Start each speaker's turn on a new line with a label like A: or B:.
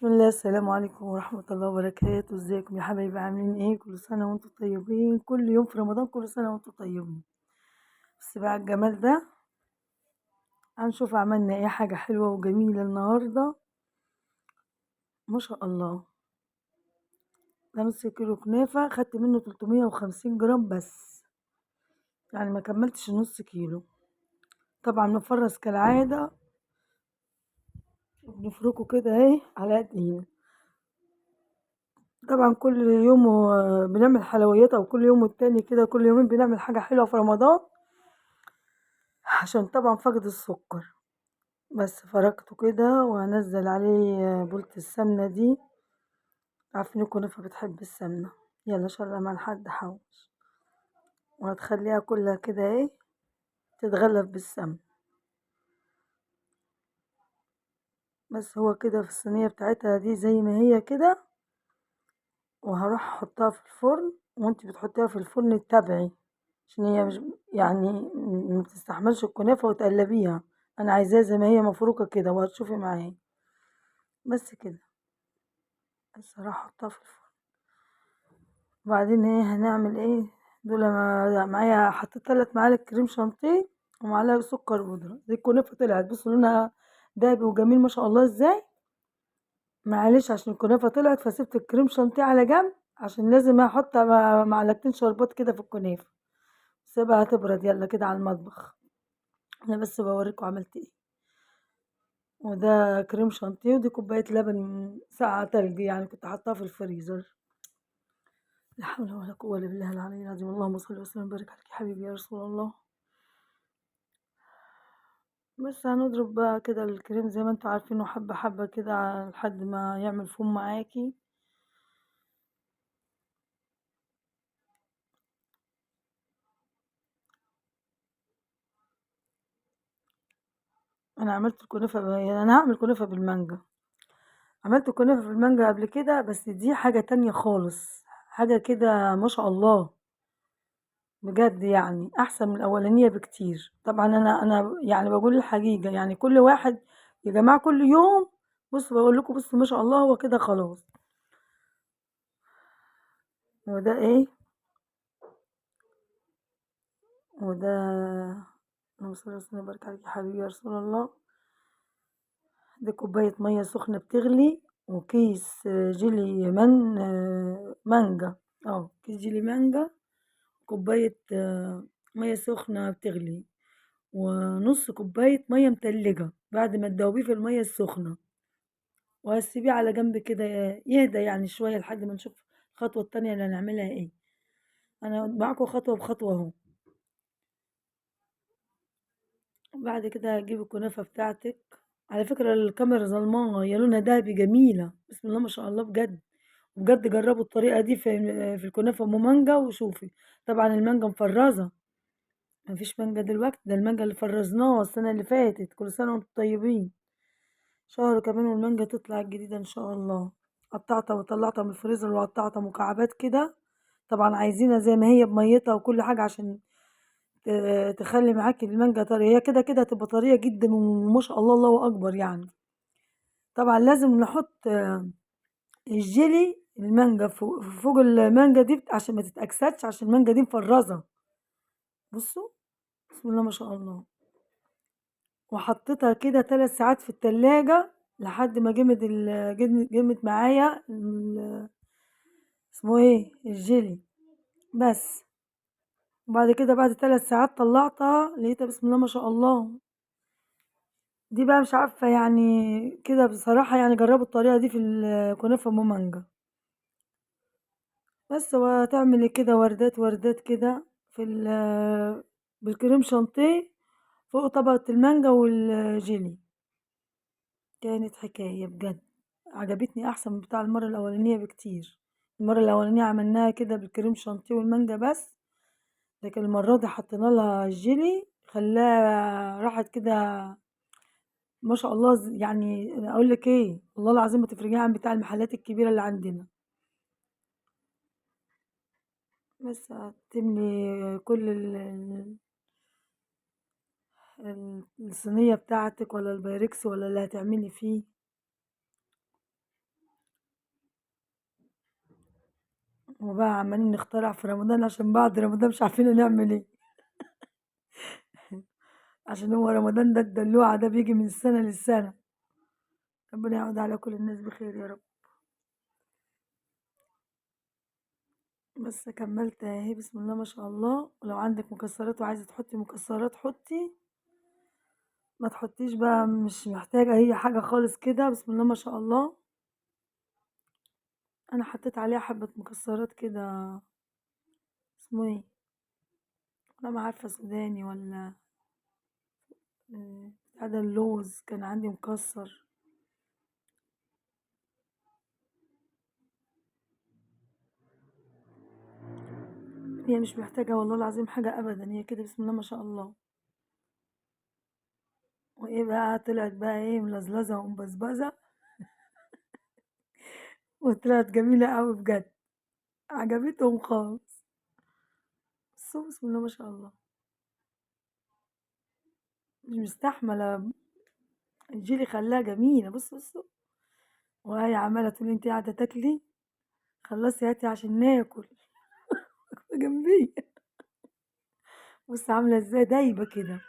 A: بسم الله. السلام عليكم ورحمة الله وبركاته. ازيكم يا حبايبي؟ عاملين ايه؟ كل سنة وانتم طيبين. كل يوم في رمضان كل سنة وانتم طيبين. بس بقى الجمال ده هنشوف عملنا ايه حاجة حلوة وجميلة النهاردة ما شاء الله. ده نص كيلو كنافة خدت منه 350 جرام بس، يعني ما كملتش نص كيلو. طبعا مفرز كالعادة، بنفركه كده اهي على قد ايدينا. طبعا كل يوم بنعمل حلويات، او كل يوم والتاني كده، كل يومين بنعمل حاجة حلوة في رمضان عشان طبعا فقد السكر. بس فركته كده وهنزل عليه بولة السمنة دي. عارفين الكنافة بتحب السمنة. يلا ان شاء الله مع حد حوش، وهتخليها كلها كده ايه تتغلف بالسمن. بس هو كده في الصينية بتاعتها دي زي ما هي كده، وهروح احطها في الفرن. وانت بتحطيها في الفرن تتابعي عشان هي مش يعني ما بتستحملش الكنافة وتقلبيها. انا عايزاها زي ما هي مفروكة كده، وهتشوفي معايا. بس كده بس هروح احطها في الفرن. وبعدين ايه هنعمل ايه؟ دول معايا حطيت 3 معالق كريم شانتيه ومعلقة سكر بودرة. دي الكنافة طلعت بصوا لونها دهبي وجميل ما شاء الله ازاي. معلش عشان الكنافة طلعت فسبت الكريم شانتيه على جنب عشان لازم احط معلقتين شربات كده في الكنافة. سيبها تبرد. يلا كده على المطبخ، انا بس بوريكم عملت ايه. وده كريم شانتيه، ودي كوباية لبن ساقعة تلج يعني كنت حاطاها في الفريزر. لا حول ولا قوة الا بالله العلي العظيم. اللهم صل وسلم وبارك عليك يا حبيبي يا رسول الله. بس هنضرب بقى كده الكريم زي ما انتوا عارفينه حبة حبة كده لحد ما يعمل فوم معاكي. انا عملت الكنافة انا هعمل كنافة بالمانجا. عملت الكنافة بالمانجا قبل كده، بس دي حاجة تانية خالص، حاجة كده ما شاء الله بجد، يعني احسن من الاولانية بكتير. طبعا انا يعني بقول الحقيقة، يعني كل واحد يا جماعة كل يوم بصوا بقول لكم بصوا ما شاء الله هو كده خلاص. وده ايه؟ وده اللهم صل وسلم وبارك عليك يا حبيبي يا رسول الله. دي كوباية مية سخنة بتغلي، وكيس جيلي مانجا، كيس جيلي مانجا، كوباية مية سخنة بتغلي، ونص كوباية مية متلجة بعد ما تدوبيه في المية السخنة، وهسيبيه على جنب كده يهدى يعني شوية لحد ما نشوف الخطوة التانية اللي هنعملها ايه. انا معاكم خطوة بخطوة اهو. بعد كده هتجيب الكنافة بتاعتك. على فكرة الكاميرا ظلمانة، هي لونها دهبي جميلة بسم الله ما شاء الله بجد. وبجد جربوا الطريقة دي في الكنافة ام مانجا وشوفي. طبعا المانجا مفرزة، مفيش مانجا دلوقتي، ده المانجا اللي فرزناها السنة اللي فاتت. كل سنة وانتم طيبين. شهر كمان والمانجا تطلع الجديدة ان شاء الله. قطعتها وطلعتها من الفريزر وقطعتها مكعبات كده. طبعا عايزينها زي ما هي بميتها وكل حاجة عشان تخلي معاكي المانجا طرية. هي كده كده هتبقى طرية جدا وما شاء الله الله اكبر يعني. طبعا لازم نحط الجيلي المانجا فوق المانجا دي عشان ما تتأكسدش، عشان المانجا دي مفرزة. بصوا بسم الله ما شاء الله. وحطيتها كده 3 ساعات في التلاجة لحد ما جمد معايا اسمه ايه الجيلي بس. وبعد كده بعد 3 ساعات طلعتها لقيتها بسم الله ما شاء الله. دي بقى مش عارفة يعني كده بصراحة، يعني جربوا الطريقة دي في الكنافة ام مانجا بس. وتعملي كده وردات وردات كده في بالكريم شانتيه فوق طبقة المانجا والجيلي. كانت حكاية بجد، عجبتني احسن من بتاع المرة الاولانية بكتير. المرة الاولانية عملناها كده بالكريم شانتيه والمانجا بس، لكن المرة دي حطينا لها الجيلي خلاها راحت كده ما شاء الله. يعني اقول لك ايه، والله العظيم ما تفرقيها عن بتاع المحلات الكبيرة اللي عندنا. بس هتملي كل الصينية بتاعتك ولا البايركس ولا اللي هتعملي فيه. وبقى عمالين نخترع في رمضان عشان بعد رمضان مش عارفين هنعمل ايه. عشان هو رمضان ده الدلوعة ده بيجي من سنة للسنة. ربنا يعود على كل الناس بخير يا رب. بس كملت اهي بسم الله ما شاء الله. ولو عندك مكسرات وعايزة تحطي مكسرات حطي، ما تحطيش بقى، مش محتاجة هي حاجة خالص كده بسم الله ما شاء الله. انا حطيت عليها حبة مكسرات كده، اسمه ايه انا ما عارفة، سوداني ولا هذا اللوز كان عندي مكسر. هي مش محتاجة والله العظيم حاجة ابدا، هي كده بسم الله ما شاء الله. وايه بقى طلعت بقى ايه ملزلزة ومبزبزة وطلعت جميلة قوي بجد، عجبتهم خالص. بصوا بسم الله ما شاء الله، مش مستحملة الجيلي خلاها جميلة. بصوا بصوا، وهي عمالة تقول انت قاعدة تاكلي، خلصي هاتي عشان ناكل جنبي. بص عاملة ازاي دايبة كده.